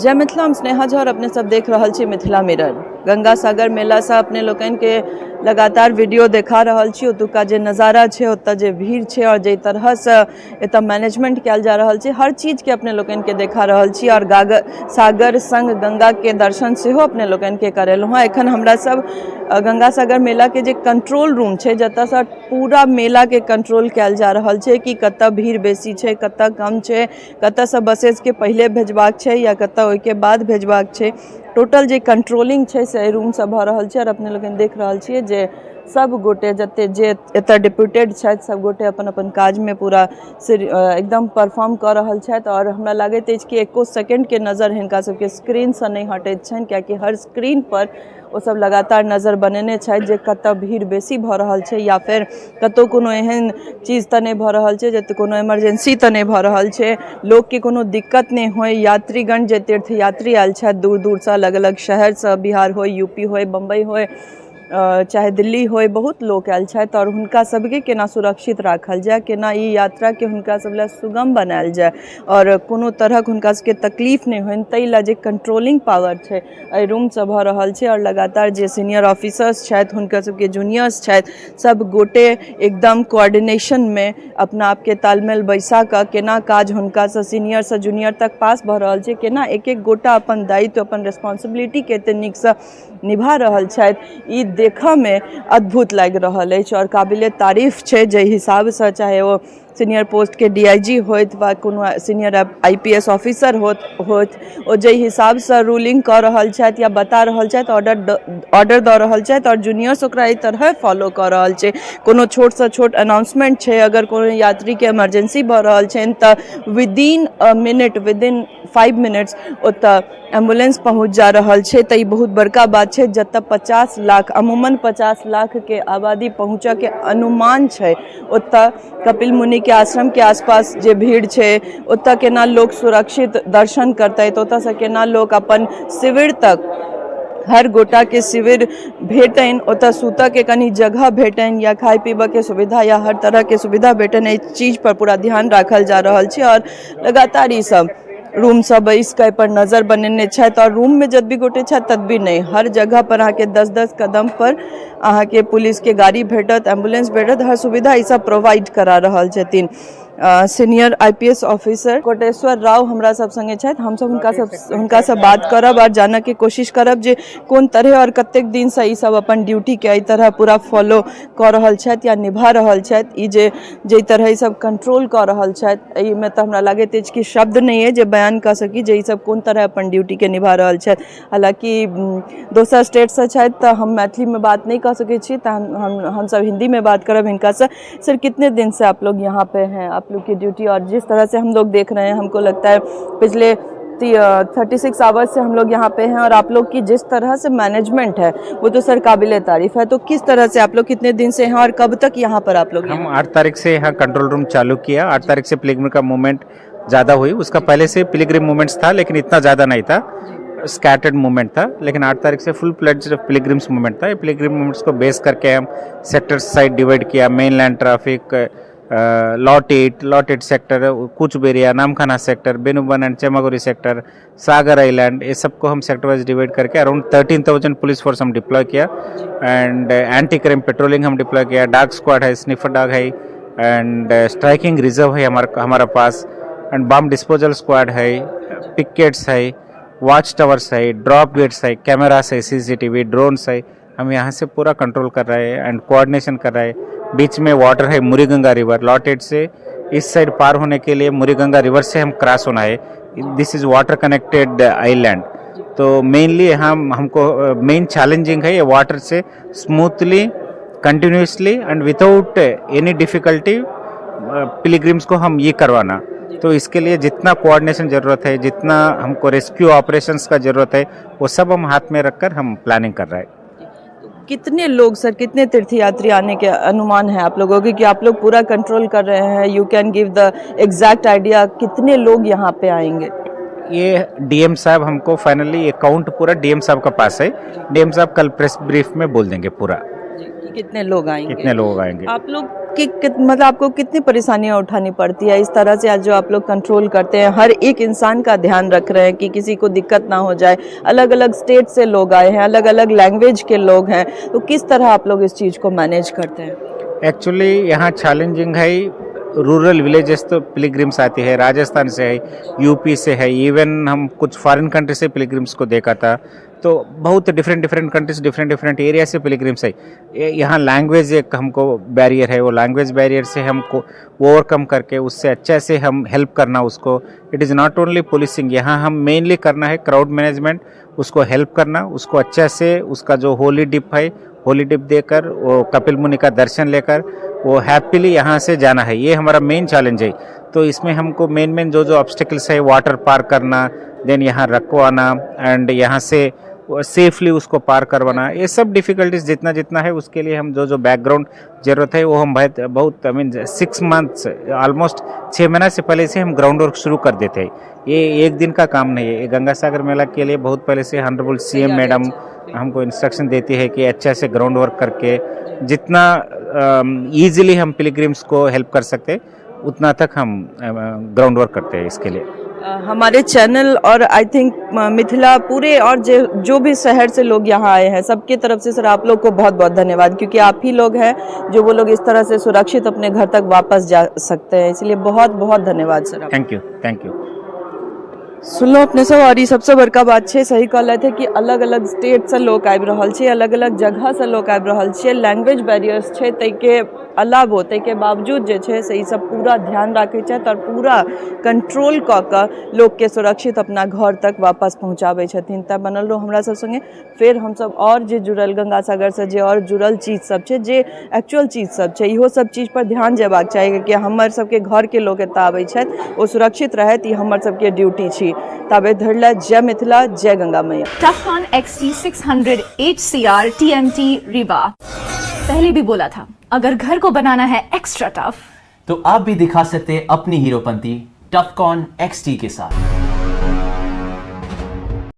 जय मिथिला, हम स्नेहा झा और अपने सब देख रहल छी मिथिला मिरर। गंगा सागर मेला से अपने लोकनि के लगातार वीडियो देखा रहल छी। ओतुका जे नज़ारा छै, ओतऽ जे भीड़ छै और जाहि तरह से एतऽ मैनेजमेंट कयल जा रहल छै, हर चीज के अपने लोकनि के देखा रहल छी और गागर सागर संग गंगा के दर्शन सेहो अपने लोकनि के करेलहुँ हँ। एखन हमरा सब गंगा सागर मेला के जे कंट्रोल रूम छै, जतऽ से पूरा मेला के कंट्रोल कयल जा रहल छै कि कतऽ भीड़ बेसी छै, कतऽ कम छै, कतऽसँ बसेसके पहिले भेजबाक छै या कतऽ ओहिके बाद भेजबाक छै, टोटल जे कंट्रोलिंग छै से एहि रूमसँ भऽ रहल छै। आओर अपने लोकनि देख रहल छियै जे सब गोटे जते जे एतऽ डिप्यूटेड छथि, सब गोटे अपन अपन काजमे पूरा एकदम परफॉर्म कऽ रहल छथि। आओर हमरा लागैत अछि कि एको सेकेंडके नजर हिनका सबके स्क्रीनसँ नहि हटैत छनि, कियाकि हर स्क्रीन पर ओसब लगातार नजर बनेने छथि जे कतऽ भीड़ बेसी भऽ रहल छै या फेर कतौ कोनो एहन चीज तऽ नहि भऽ रहल छै, जतऽ कोनो इमरजेंसी तऽ नहि भऽ रहल छै, लोकके कोनो दिक्कत नहि होइ, यात्रीगण जे तीर्थयात्री आयल छथि दूर दूरसँ, अलग अलग शहरसँ, बिहार होइ, यूपी होइ, बम्बई होइ, चाहे दिल्ली होइ, बहुत लोक आयल छथि आओर हुनका सबके केना सुरक्षित राखल जाय, केना ई यात्राके हुनका सब लए सुगम बनायल जाय आओर कोनो तरहक हुनका सबके तकलीफ नहि होइन, ताहि लए जे कंट्रोलिंग पावर छै एहि रूमसँ भऽ रहल छै। आओर लगातार जे सीनियर ऑफिसर्स छथि, हुनकर सबके जूनियर्स छथि, सब गोटे एकदम कोऑर्डिनेशनमे अपना आपके तालमेल बैसा कऽ केना काज हुनकासँ सीनियरसँ जूनियर तक पास भऽ रहल छै, केना एक एक गोटा अपन दायित्व, अपन रेस्पॉन्सिबिलिटीके एते नीकसँ निभा रहल छथि, ई देखऽमे अद्भुत लागि रहल अछि आओर काबिले तारीफ छै। जाहि हिसाबसँ चाहे ओ सीनियर पोस्टके डीआईजी होथि वा कोनो सीनियर आईपीएस ऑफिसर होथि, ओ जाहि हिसाबसँ रूलिंग कऽ रहल छथि या बता रहल छथि, ऑर्डर दऽ रहल छथि आओर जूनियर्स ओकरा एहि तरह फॉलो कऽ रहल छै। कोनो छोटसँ छोट अनाउंसमेंट छै, अगर कोनो यात्रीके इमरजेंसी भऽ रहल छनि तऽ within a minute, within 5 minutes ओतऽ एम्बुलेंस पहुँच जा रहल छै। तऽ ई बहुत बड़का बात छै। जतऽ 50 लाख, अमूमन 50 लाखके आबादी पहुँचऽके अनुमान छै, ओतऽ कपिल मुनिके आश्रमके आसपास जे भीड़ छै, ओतऽ केना लोक सुरक्षित दर्शन करतै, ओतऽसँ केना लोक अपन शिविर तक, हर गोटाके शिविर भेटनि, ओतऽ सुतऽके कनि जगह भेटनि या खाय पीबऽके सुविधा या हर तरहके सुविधा भेटनि, एहि चीज पर पूरा ध्यान राखल जा रहल छै। आओर लगातार ई सब रूमसँ बैस कऽ एहिपर नजर बनेने छथि। आओर रूममे जतबी गोटे छथि ततबी नहि, हर जगह पर अहाँके 10-10 कदम पर अहाँके पुलिसके गाड़ी भेटत, एम्बुलेंस भेटत, हर सुविधा ई सब प्रोवाइड करा रहल छथिन। Senior IPS officer Koteshwar Rao हमरा सब संगे छथि। हमसब हुनकासँ बात करब आओर जानऽके कोशिश करब जे कोन तरह आओर कतेक दिनसँ ई सब अपन ड्यूटीके एहि तरह पूरा फॉलो कऽ रहल छथि या निभा रहल छथि। ई जे जाहि तरह ई सब कंट्रोल कऽ रहल छथि, एहिमे तऽ हमरा लागैत अछि कि शब्द नहि अछि जे बयान कऽ सकी जे ई सब कोन तरह अपन ड्यूटीके निभा रहल छथि। हालाँकि दोसर स्टेटसँ छथि तऽ हम मैथिलीमे बात नहि कऽ सकै छी, तऽ हमसब हिन्दीमे बात करब हिनकासँ। सर, कितने दिन से आप लोग यहाँ पे हैं? आप लोग की ड्यूटी और जिस तरह से हम लोग देख रहे हैं, हमको लगता है पिछले 36 आवर्स से हम लोग यहाँ पे हैं और आप लोग की जिस तरह से मैनेजमेंट है, वो तो सर काबिल तारीफ है। तो किस तरह से आप लोग कितने दिन से हैं और कब तक यहाँ पर आप लोग? हम 8 तारीख से यहाँ कंट्रोल रूम चालू किया। 8 तारीख से पिलग्रिम का मूवमेंट ज़्यादा हुई। उसका पहले से पिलग्रिम मूवमेंट्स था, लेकिन इतना ज़्यादा नहीं था, स्कैटर्ड मूवमेंट था। लेकिन 8 तारीख से फुल फ्लेज पिलग्रिम्स मूवमेंट था। ये पिलग्रिम मूवमेंट्स को बेस करके हम सेक्टर साइड डिवाइड किया, main land traffic, lot 8, lot 8 sector, Cooch Behar, Namkhana sector, Benuban and Chemaguri sector, Sagar island, ये सबको हम सेक्टर वाइज डिवाइड करके अराउंड 13,000 पुलिस फोर्स हम डिप्लॉय किया एंड एंटी क्राइम पेट्रोलिंग हम डिप्लॉय किया। Dog squad है, स्निफर डॉग है एंड स्ट्राइकिंग रिजर्व है हमारा हमारा पास एंड बम डिस्पोजल स्क्वाड है, पिकेट्स है, वॉच टावर्स है, ड्रॉप गेट्स है, कैमरास है, सीसीटीवी, ड्रोन्स है। हम यहाँ से पूरा कंट्रोल कर रहे हैं एंड कोऑर्डिनेशन कर रहे हैं। बीच में वाटर है, मुरीगंगा रिवर। लॉट 8 से इस साइड पार होने के लिए मुरीगंगा रिवर से हम क्रॉस होना है। This is water connected island। तो मेनली हम हमको मेन चैलेंजिंग है ये water Se smoothly, continuously and without any difficulty pilgrims को हम ये करवाना। तो इसके लिए जितना कोऑर्डिनेशन जरूरत है, जितना हमको रेस्क्यू ऑपरेशंस का जरूरत है, वो सब हम हाथ में रखकर हम प्लानिंग कर रहे हैं। कितने लोग सर, कितने तीर्थयात्री आने के अनुमान है आप लोगों के कि आप लोग पूरा कंट्रोल कर रहे हैं? You can give the exact idea, कितने लोग यहाँ पे आएंगे? ये डीएम साहब हमको फाइनली ये काउंट पूरा डीएम साहब का पास है। डीएम साहब कल प्रेस ब्रीफ में बोल देंगे पूरा। कि कितने लोग आएंगे। कितने लोग आएंगे। आप लोग कि मतलब आपको कितनी परेशानियां उठानी पड़ती है इस तरह से आज जो आप लोग कंट्रोल करते हैं, हर एक इंसान का ध्यान रख रहे हैं कि किसी को दिक्कत ना हो जाए। अलग अलग स्टेट से लोग आए हैं, अलग अलग लैंग्वेज के लोग हैं, तो किस तरह आप लोग इस चीज़ को मैनेज करते हैं? एक्चुअली यहाँ चैलेंजिंग है, रूरल विलेजेस तो पिलग्रिम्स आती है, राजस्थान से है, यूपी से है, इवन हम कुछ फॉरेन कंट्री से पिलग्रिम्स को देखा था। तो बहुत different different countries, different different area से पिलग्रिम्स है। यहाँ लैंग्वेज एक हमको बैरियर है। वो लैंग्वेज बैरियर से हमको ओवरकम करके उससे अच्छे से हम हेल्प करना उसको। It is not only policing, यहाँ हम मेनली करना है क्राउड मैनेजमेंट, उसको हेल्प करना, उसको अच्छे से उसका जो होली डिप है, होली डिप देकर, वो कपिल मुनि का दर्शन लेकर वो हैप्पीली यहाँ से जाना है। ये हमारा मेन चैलेंज है। तो इसमें हमको मेन मेन जो जो ऑब्स्टिकल्स है, वाटर पार करना, then यहाँ रखवाना एंड यहाँ से सेफली उसको पार करवाना, ये सब डिफ़िकल्टीज जितना जितना है, उसके लिए हम जो जो बैकग्राउंड ज़रूरत है, वो हम बहुत बहुत, I mean, 6 months, almost 6 महीना से पहले से हम ग्राउंड वर्क शुरू कर देते हैं। ये एक दिन का काम नहीं है। ये गंगा सागर मेला के लिए बहुत पहले से ऑनरेबल सीएम मैडम हमको इंस्ट्रक्शन देती है कि अच्छा से ग्राउंड वर्क करके जितना ईजिली हम पिलग्रिम्स को हेल्प कर सकते हैं, उतना तक हम ग्राउंड वर्क करते हैं इसके लिए। हमारे चैनल और I think Mithila पूरे और जो जो भी शहर से लोग यहाँ आए हैं, सबकी तरफ से सर, आप लोग को बहुत बहुत धन्यवाद, क्योंकि आप ही लोग हैं जो वो लोग इस तरह से सुरक्षित अपने घर तक वापस जा सकते हैं। इसलिए बहुत बहुत धन्यवाद सर आपका। Thank you, thank you. सुनलो अपने सब, और ई सबसँ बड़का बात छै, सही कहलथि कि अलग अलग स्टेटसँ लोक आबि रहल छै, अलग अलग जगहसँ लोक आबि रहल छै, लैंग्वेज बैरियर्स छै, ताहिके अलावो, ताहिके बावजूद जे छै से ई सब पूरा ध्यान राखै छथि आओर पूरा कंट्रोल कऽ कऽ लोकके सुरक्षित अपना घर तक वापस पहुँचाबै छथिन। तऽ बनल रहू हमरा सब सङ्गे। फेर हमसब आओर जे जुड़ल गंगा सागरसँ जे आओर जुड़ल चीज सब छै, जे एक्चुअल चीज सब छै, इहो सब चीज पर ध्यान जेबाक चाही कि हमर सबके घरके लोक एतऽ आबै छथि, ओ सुरक्षित रहथि, ई हमर सबके ड्यूटी छी। ताबे धरि लए जय मिथिला, जय गंगा मैया। टफकॉन XT 600 HCR TMT Rewa। पहले भी बोला था, अगर घर को बनाना है एक्स्ट्रा टफ, तो आप भी दिखा सकते हैं अपनी हीरोपंती टफकॉन एक्सटी के साथ।